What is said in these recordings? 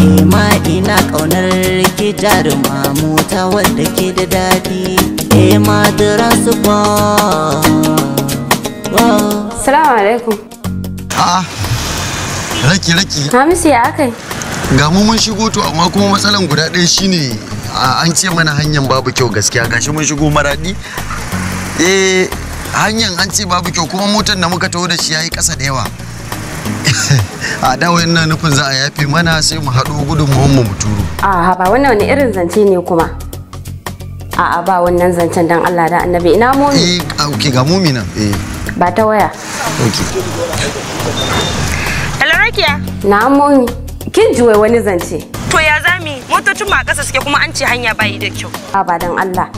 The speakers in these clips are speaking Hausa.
Ema ina kaunar ki jaruma mota wadda ke da daɗi. Ema Transport. Salamu alaikum. A'a, raki raki. Hamisu ya akai? Ga mu mun shigo to amma kuma matsalan guda ɗaya shine an ce mana hanyar babu kyau gaskiya, gashi mun shigo Maradi. Eh, hanyar an ce babu kyau kuma motar da muka taho da shi yayi ƙasa da yawa. A da ina nufin za a yafe mana sai mu haɗo gudunmuwan mu turo. A'a ba wannan wani irin zance ne kuma. A'a ba wannan zancen dan Allah da Annabi, ina momi. Eh, okay ga momi nan. Eh. Ba ta waya. Okay. Hello Rakiya. Na momi. Kin ji wai wani zance. To ya zami? Motocin mu a ƙasa suke kuma an ce hanya bayi da kyau. A ba dan Allah.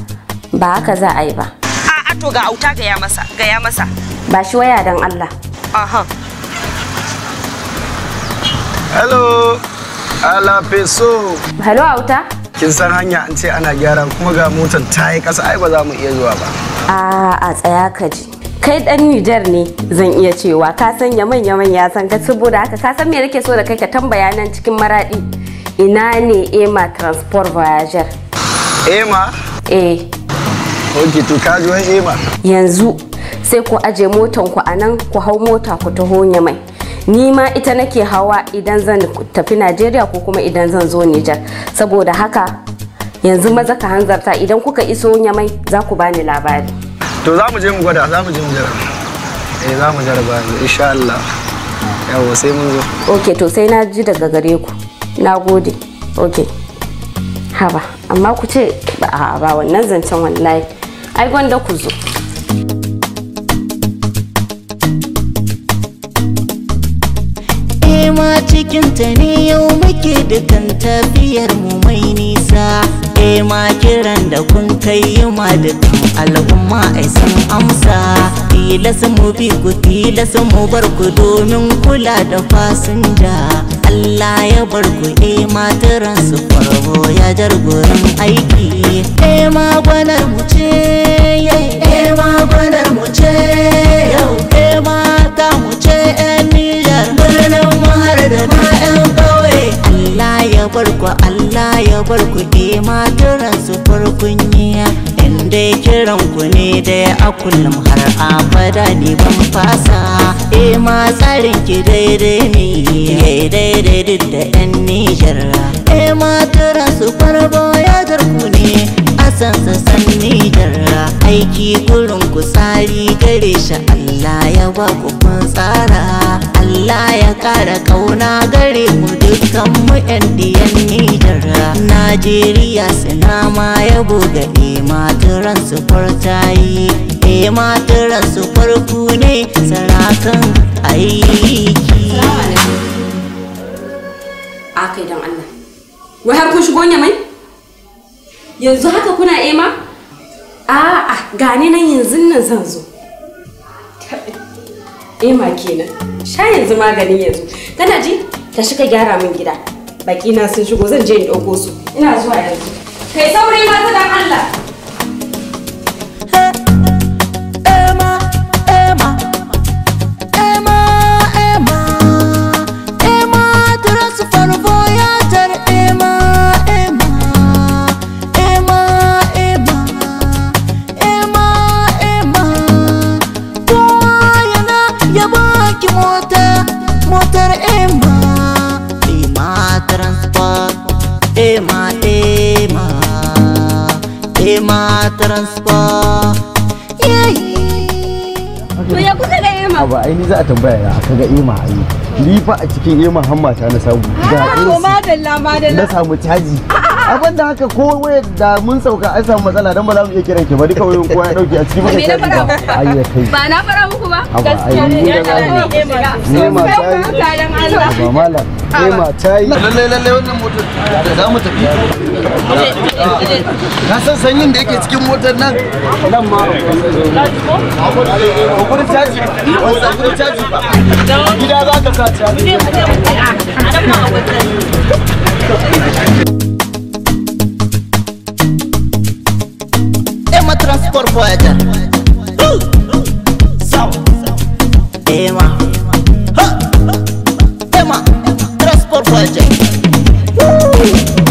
Ba haka za a yi ba. A'a to ga auta gaya masa, gaya masa. Ba shi waya dan Allah. Aha. Hello. Ala peso. Hello auta. Kin san hanya an ce ana gyara kuma ga motar ta yi ƙasa, ai ba za mu iya zuwa ba. A'a tsaya ka ji. Kai dan Nijar ne zan iya cewa ka san yaman yaman ya san ka, saboda haka ka san me nake so da kai ka tambaya nan cikin Maradi. Ina ne Ema Transport Voyager? Ema? Eh. Ok to ka ji wani Ema. Yanzu sai ku aje motan ku anan ku hau mota ku taho Yamai. Ni ma ita nake hawa idan zan tafi Najeriya ko kuma idan zan zo Nijar. Saboda haka yanzu maza ka hanzarta, idan kuka iso Yamai za ku bani labari. To za mu je mu gwada, za mu je mu jarraba. Eh za mu jarraba yanzu insha Allah. Yawwa sai mun zo. Ok to sai na ji daga gare ku. Na gode. Ok. Haba amma ku ce ba ba wannan zancen wallahi. Ai gwanda ku zo. Ema cikinta ne yau muke dukan tafiyar mu mai nisa. Ema kiran da kun kai ma dukan al'umma ai sun amsa. Tilas mu bi ku, tilas mu bar ku domin kula da fasinja. Allah ya bar ku Ema Transport Voyager gurin aiki. Ema gwanar mu ce, Ema gwanar mu ce yau. Ema ta mu ce 'yan Nijar, birnin mu har da ma 'yan ƙauye. Allah ya bar ku, Allah ya bar ku Ema Transport kunyiya. Inda kiran ku ne dai a kullum har abada ne ban fasa. Ema tsarin ki daidai ne, daidai duk da 'yan Nijar. Ema Transport Voyager ku ne a sansan Nijar. Aiki gurin ku tsari gare shi Allah ya ba ku kun tsara. Allah ya kara kauna gare mu dukkan mu 'yan diyan Nijar. Najeriya suna ma yabo ga Ema Transport ta yi. Ema Transport ku ne sarakan aiki. A kai dan Allah. Wai har kun shigo Yamai? Yanzu haka kuna Ema? A'a gani nan yanzu nan zan zo. Ema kenan. Sha yanzu maganin yanzu. Kana ji? Tashi ka gyara min gida. Baki na sun shigo zan je in dauko su. Ina zuwa yanzu. Kai saurayi ma dan Allah. Ema, Ema, Ema, Ema, Ema Transport Voyager. Ema, Ema, Ema, Ema, Ema, Ema. Kowa yana yaba ki mota, motar Ema. Ema Transport, Ema, Ema, Ema Transport. Yeah. To ya kuka ga Ema? Ba ai ni za a tambaya ya aka ga Ema ai. Ni fa a cikin Ema hammata na samu. Ga To madalla madalla. Na samu caji. Abin da haka ko waya da mun sauka an samu matsala dan ba za mu iya kiran ki ba, duka wayoyin kowa ya dauke a cikin Me na muka fara caji ba. Ai ya kai. Ba na fara muku ba? Haba, ai ni da Ema ta yi. Ba malam. Ema ta yi. Lalle lalle wannan motar da za mu tafi. Ka san sanyin da yake cikin motar nan? Nan ma. Gurin caji. Wannan gurin caji ba. Gida za ka sa caji. Ema Transport Voyager. So, Ema, ha, Ema Transport Voyager. ne.